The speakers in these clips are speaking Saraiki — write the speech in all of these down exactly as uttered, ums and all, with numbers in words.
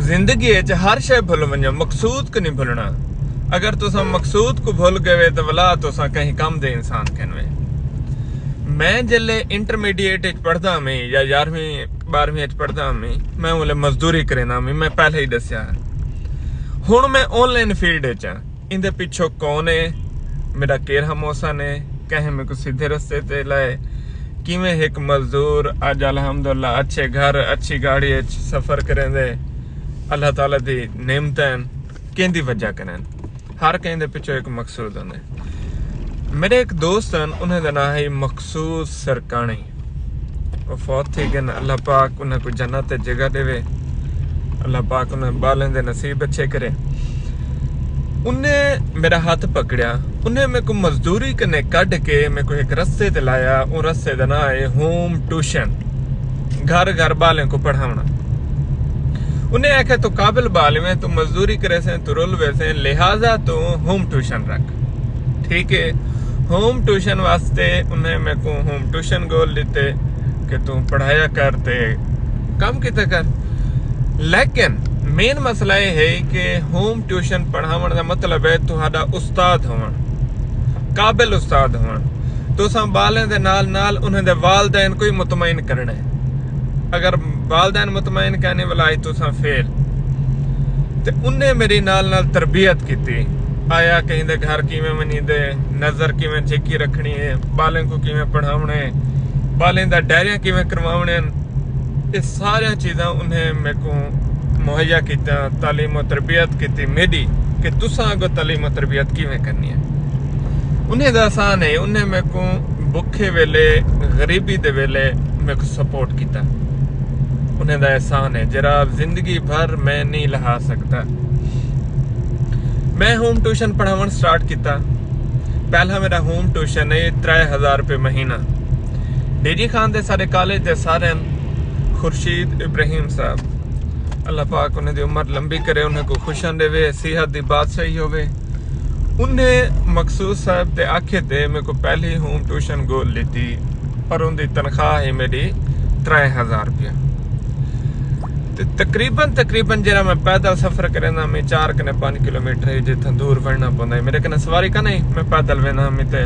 زندگی اچ ہر شے بھل ونجو، مقصود کوں نہیں بھلنا۔ اگر تساں مقصود کوں بھل گئے وے تو ولا تساں کہیں کم دے انسان کن وے۔ میں جلے انٹرمیڈیٹ اچ پڑھدا میں یا یارہویں بارہویں اچ پڑھدا میں، میں اولے مزدوری کریندا میں، میں پہلے ہی دسیا۔ ہن میں آن لائن فیلڈ اچ ہاں۔ ایندے پچھوں کون ہے؟ میرا کیرھا محسن ہے؟ کہیں میکوں سیدھے رستے تے لائے؟ کیویں ہک مزدور اج الحمدللہ اچھے گھر، اچھی گاڑی اچ سفر کریندے، اللہ تعالیٰ دی نعمتاں ہن، کیندی وجہ کنن؟ ہر کہیں دے پچھوں ہک مقصود ہوندے۔ میرے ہک دوست ہن، انہیں دا ناں ہے مقصود سرکاݨی۔ او فوت تھی ڳن، اللہ پاک انہاں کوں جنت تے جگہ ݙیوے، اللہ پاک انہاں ٻالیں دے نصیب اچھے کرے۔ انہیں میرا ہتھ پکڑیا، انہیں میکوں مزدوری کنے کڈھ کے میکوں ہک رستے تے لایا۔ اوں رستے دا ناں ہے ہوم ٹیوشن، گھر گھر ٻالیں کوں پڑھاوݨا۔ انہیں آکھیا، توں قابل ٻال ویں، توں مزدوری کریسیں، توں رل ویسیں، لہذا توں ہوم ٹیوشن رکھ۔ ٹھیک ہے، ہوم ٹیوشن واسطے انہیں میکوں ہوم ٹیوشن ڳول ݙتے کہ توں پڑھایا کر تے کم کیتا کر۔ لیکن مین مسئلہ اے ہے کہ ہوم ٹیوشن پڑھاوݨ دا مطلب ہے تہاݙا استاد ہووݨ، قابل استاد ہووݨ۔ تساں ٻالیں دے نال نال انہیں دے والدین کوں وی مطمئن کرݨا ہے۔ اگر والدین مطمئن کائنی، ولا تساں فیل۔ تے انہیں میری نال نال تربیت کیتی۔ آیا کہیں دے گھر کیویں ونڄیندے، نظر کیویں جھکی رکھݨی ہے، ٻالیں کوں کیویں پڑھاوݨے، ٻالیں دا ڈائریاں کیویں کرواوݨے ہن، اے ساریاں چیزاں انہیں میکوں مہیا کیتیاں۔ تعلیم و تربیت کیتی میݙی کہ تساں اڳوں تعلیم و تربیت کیویں کرݨی ہے۔ انہیں دا احسان ہے، انہیں میکوں بکھے ویلے، غریبی دے ویلے میکوں سپورٹ کیتا۔ انہیں دا احسان ہے جیڑھا زندگی بھر میں نہیں لہا سڳدا۔ میں ہوم ٹیوشن پڑھاوݨ سٹارٹ کیتا۔ پہلا میرا ہوم ٹیوشن ہے ترے ہزار روپے مہینہ۔ ڈی جی خان دے سارے کالج دے سارے ہن، خورشید ابراہیم صاحب، اللہ پاک انہیں دی عمر لمبی کرے، انہیں کوں خوشاں ݙیوے، صحت دی بادشاہی ہووے۔ انہیں مقصود صاحب دے آکھے تے میکوں پہلی ہوم ٹیوشن ڳول ݙتی، پر اوندی تنخواہ ہئی میݙی ترے ہزار روپیہ۔ تے تقریباً، تقریباً جیڑھا میں پیدل سفر کریندا ہمی، چار کنے پنج کلومیٹر ہے، جتھاں دور ونڄݨا پوندا ہے۔ میݙے کنے سواری کائنی، میں پیدل ویندا ہمی تے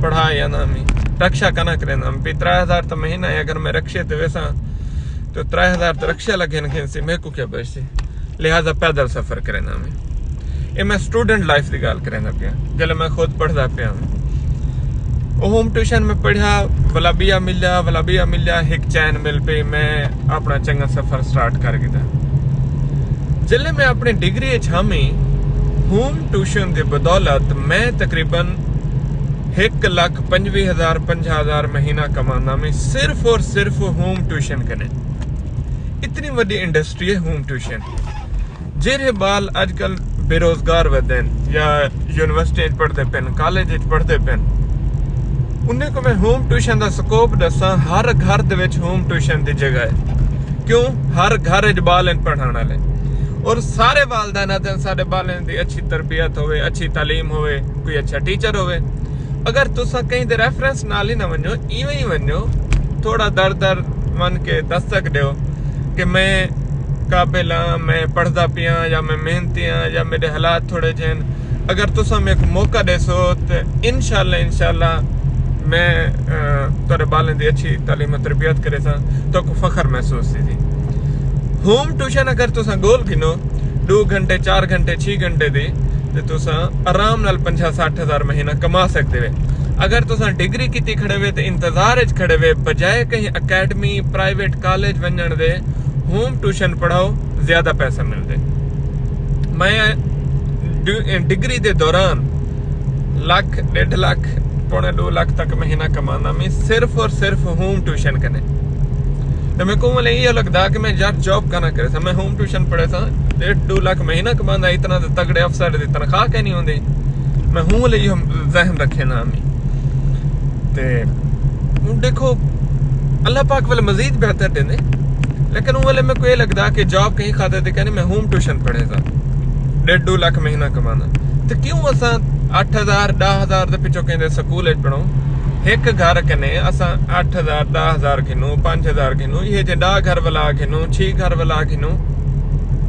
پڑھا آندا ہمی، رکشہ کائنا کریندا ہمی۔ پئی ترے ہزار تاں مہینہ ہے، اگر میں رکشے تے ویساں تے ترے ہزار تاں رکشہ لڳے نہ کھیسی، میکوں کیا بچسی؟ لہذا پیدل سفر کریندا ہمی۔ اے میں سٹوڈنٹ لائف دی ڳالھ کریندا پیاں، جلے میں خود پڑھدا پیاں۔ او ہوم ٹیوشن میں پڑھیا، ولا ٻیا ملیا، ولا ٻیا ملیا، ہک چین مل پئی، میں اپݨا چنڳا سفر سٹارٹ کر گھدا۔ جلے میں اپݨی ڈگری اچ ہمی، ہوم ٹیوشن دی بدولت میں تقریباً ہک لکھ پنجویہہ ہزار، پنجاہ ہزار مہینہ کماندا ہمی، صرف اور صرف ہوم ٹیوشن کنے۔ اتنی وݙی انڈسٹری ہے ہوم ٹیوشن۔ جیڑھے ٻال اڄ کل بے روزگار ودن یا یونیورسٹی اچ پڑھدے پن، کالج اچ پڑھدے پن، انہیں کوں میں ہوم ٹیوشن دا سکوپ ݙساں۔ ہر گھر دے وچ ہوم ٹیوشن دی جگہ ہے۔ کیوں؟ ہر گھر اچ ٻال ہن پڑھݨ والے، اور سارے والدین آہدن ساݙے ٻالیں دی اچھی تربیت ہووے، اچھی تعلیم ہووے، کوئی اچھا ٹیچر ہووے۔ اگر تساں کہیں دے ریفرنس نال ہی نہ ونڄو، ایویں ہی ونڄو، تھوڑا در در ونڄ کے دستک ݙیو کہ میں قابل ہاں، میں پڑھدا پیاں، یا میں محنتی ہاں، یا میݙے حالات تھوڑے جہے ہن۔ اگر تساں میکوں موقع ݙیسو تے انشاءاللہ، انشاءاللہ میں، آ، تہاݙے ٻالیں دی اچھی تعلیم و تربیت کریساں، تہاکوں فخر محسوس تھیسی۔ ہوم ٹیوشن اگر تساں ڳول گھنو، ݙو گھنٹے، چار گھنٹے، چھی گھنٹے دی، تے تساں آرام نال پنجاہ سٹھ ہزار مہینہ کما سڳدے وے۔ اگر تساں ڈگری کیتی کھڑے وے تے انتظار اچ کھڑے وے، بجائے کہیں اکیڈمی، پرائیویٹ کالج ونڄݨ دے، ہوم ٹیوشن پڑھاؤ، زیادہ پیسہ ملدے۔ میں ڈ-، ڈگری دے دوران لکھ، ݙیڈھ لکھ، پونے ݙو لکھ تک مہینہ کماندا میں، صرف اور صرف ہوم ٹیوشن کنے۔ تے میکوں ولے ایہو لڳدا کہ میں یار جاب کائنا کریساں، میں ہوم ٹیوشن پڑھیساں، ݙیڈھ ݙو لکھ مہینہ کماندا، اتنا تے تگڑے افسر دی تنخواہ کائنی ہوندی۔ میں ہوں ولے ایہو ذہن رکھیندا ہمی۔ تے ہݨ ݙیکھو، اللہ پاک ولے مزید بہتر ݙیندے، لیکن اوں ولے میکوں ایہو لڳدا کہ جاب کہیں خاطر تے کائنی، میں ہوم ٹیوشن پڑھیساں، ݙیڈھ ݙو لکھ مہینہ کماندا۔ تے کیوں اساں اٹھ ہزار، ݙاہ ہزار دے پچھوں کہیں دے سکول اچ پڑھوں؟ ہک گھر کنے اساں اٹھ ہزار، ݙاہ ہزار گھنوں، پنج ہزار گھنوں، ایہے جے ݙاہ گھر ولا گھنوں، چھی گھر ولا گھنوں،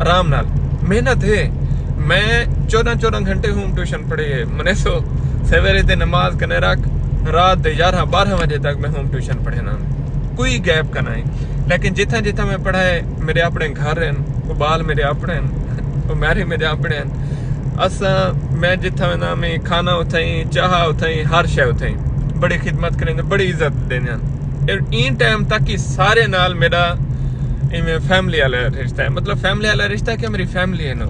آرام نال۔ محنت ہے۔ میں چودہ چودہ گھنٹے ہوم ٹیوشن پڑھائی ہے۔ منے سو سویرے تے نماز کنے رکھ، رات دے یارہ بارہ وجے تک میں ہوم ٹیوشن پڑھے نا۔ کوئی گیپ کا نہیں۔ لیکن جتھاں جتھاں میں پڑھائے، میرے اپنے گھر ہیں، وہ بال میرے اپنے ہیں، وہ میرے میرے اپنے ہیں۔ اساں، میں جتھاں وینداں میں کھانا اتھائیں، چاہ اتھائیں، ہر شے اتھائیں۔ بڑی خدمت کریں، بڑی عزت دیندے ہیں۔ اے این ٹائم تک ہی سارے نال میرا ایویں فیملی والا رشتہ ہے۔ مطلب فیملی والا رشتہ کہ میری فیملی ہے نا۔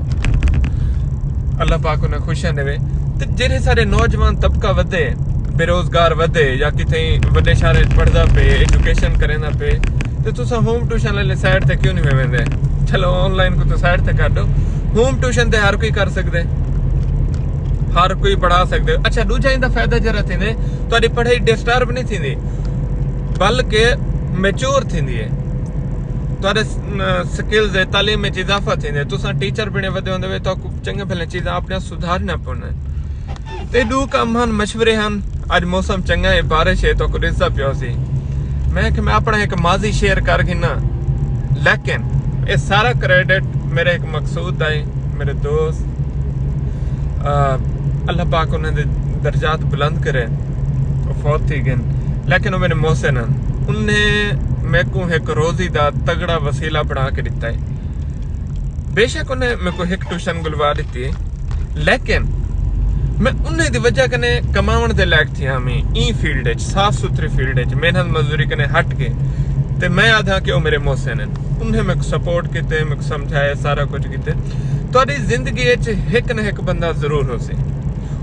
اللہ پاک انہیں خوشیاں دے۔ تے جڑے سارے نوجوان طبقہ ودے، بے روزگار ودے یا کتھے وڈے شہر وچ پڑھدا پے، ایجوکیشن کریندا پے، تے تساں ہوم ٹیوشن والے سائیڈ تے کیوں نہیں ویندے؟ چلو آن لائن کو تو سائیڈ تے کر دو، ہوم ٹیوشن تے ہر کوئی کر سکدے، ہر کوئی پڑھا سکدے۔ اچھا، دوجا ایندا فائدہ جڑا تھیندے، تہاڈی پڑھائی ڈسٹرب نہیں تھیندی، بلکہ میچور تھیندی ہے۔ تہاڈے سکلز ہے، تعلیم وچ اضافہ تھیندے۔ تساں ٹیچر بنے ودے ہوندے وے، تہاکوں چنگے بھلے چیزاں اپنے سدھارنا پوندے۔ تے ڈو کم ہن، مشورے ہن۔ اج موسم چنگا ہے، بارش ہے، تو کو ڈسدا پیو سی۔ میں کہ میں اپنا ایک ماضی شیئر کر گھنا، لیکن اے سارا کریڈٹ میرے ایک مقصود دا ہے، میرے دوست، آ، اللہ پاک انہیں دے درجات بلند کرے، وہ فوت تھی گئے، لیکن وہ میرے محسن ہیں۔ انہیں میرے کو ایک روزی دا تگڑا وسیلہ بنا کے دیتا ہے۔ بے شک انہیں میرے کو ایک ٹیوشن گلوا دیتی ہے، لیکن میں انہیں دی وجہ کنے کماون دے لائق تھی ہاں۔ میں این فیلڈ اچ، صاف ستھری فیلڈ اچ محنت مزدوری کنے ہٹ کے، تے میں آدھا کہ وہ میرے محسن ہیں۔ انہیں میرے کو سپورٹ کیتے، میرے کو سمجھائے، سارا کچھ کیتے۔ تہاڈی زندگی اچ ایک نہ ایک بندہ ضرور ہو سی۔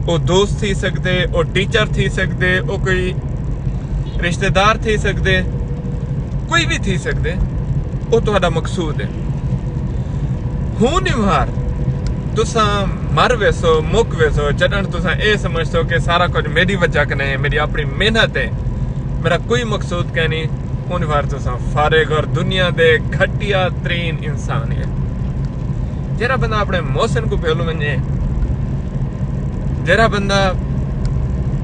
او دوست تھی سکدے، او ٹیچر تھی سکدے، او کوئی رشتہ دار تھی سکدے، کوئی بھی تھی سکدے۔ او تہاڈا مقصود ہے۔ ہوں نمہار تساں مر ویسو، مک ویسو، جڈن تساں اے سمجھسو کہ سارا کچھ میری وجہ کنے ہے، میری اپنی محنت ہے، میرا کوئی مقصود کینی، ہوں نمہار تساں فارغ اور دنیا دے گھٹیا ترین انسان ہے۔ جیڑھا بندہ اپنے محسن کو بھل ونجے، جیڑھا بندہ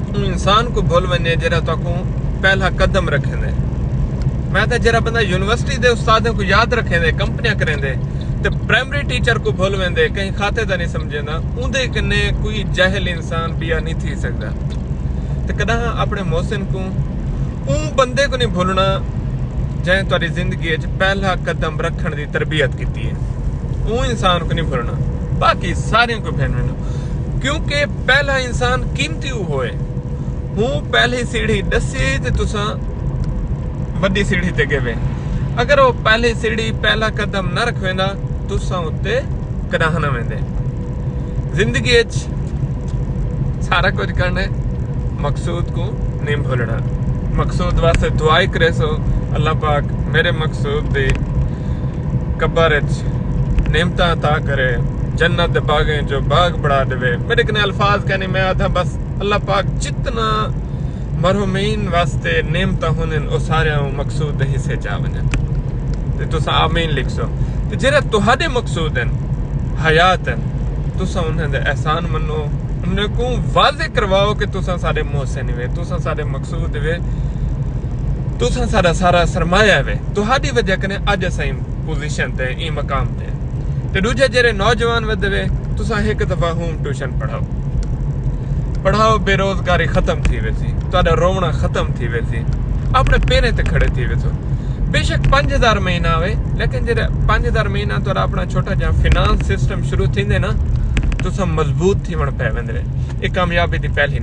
اوں انسان کو بھل ونجے جیڑھا تہاکوں پہلا قدم رکھیندے۔ میں تاں جیڑھا بندہ یونیورسٹی دے استادیں کو یاد رکھیندے، کمپنیاں کریندے، تے پرائمری ٹیچر کو بھل ویندے، کہیں کھاتے دا نہیں سمجھیندا، اوندے کنے کوئی جاہل انسان بیا نہیں تھی سکدا۔ تے کݙاں اپݨے محسن کوں، اوں بندے کوں نہیں بھلݨا جئیں تہاݙی زندگی اچ پہلا قدم رکھݨ دی تربیت کیتی ہے۔ اوں انسان کوں نہیں بھلݨا، باقی ساریاں کوں بھلݨا، کیونکہ پہلا انسان قیمتی او ہوئے۔ ہوں پہلی سیڑھی ݙسے تے تساں وݙی سیڑھی تے ڳئے۔ اگر او پہلی سیڑھی، پہلا قدم نہ رکھویندا، تساں اتے کݙاہ نہ ویندے۔ زندگی اچ سارا کچھ کرݨا ہے، مقصود کوں نہیں بھلݨا۔ مقصود واسطے دعائی کریسو، اللہ پاک میرے مقصود دی قبر اچ نعمتاں عطا کرے، جنت دے باغیں جو باغ بݨا ݙیوے۔ میرے کنے الفاظ کینی، میں آدھا بس اللہ پاک جتنا مرحومین واسطے نعمتاں ہوندن، او سارے مقصود دے حصے چا ونجن۔ تے تساں آمین لکھسو۔ تے جیڑھا تہاݙے مقصود ہن، حیات ہن، تساں انہاں دے احسان منو، انہاں کوں واضح کرواؤ کہ تساں ساݙے محسن وے، تساں ساݙے مقصود وے، تساں ساݙا سارا سرمایہ وے۔ تہاݙی وجہ کنے اڄ اساں ایں پوزیشن تے، ایں مقام تے۔ تے ݙوجھے جیڑھے نوجوان ودے وے، تساں ہک دفعہ ہوم ٹیوشن پڑھاؤ۔ پڑھاؤ، بے روزگاری ختم تھی ویسی، تہاݙا رووݨا ختم تھی ویسی، اپݨے پیریں تے کھڑے تھی ویسو۔ بے شک پنج ہزار مہینہ آوے، لیکن جیڑھا پنج ہزار مہینہ تہاݙا اپݨا چھوٹا جہاں فنانس سسٹم شروع تھیندے نا، تساں مضبوط تھیوݨ پئے ویندے۔ اے کامیابی دی پہلی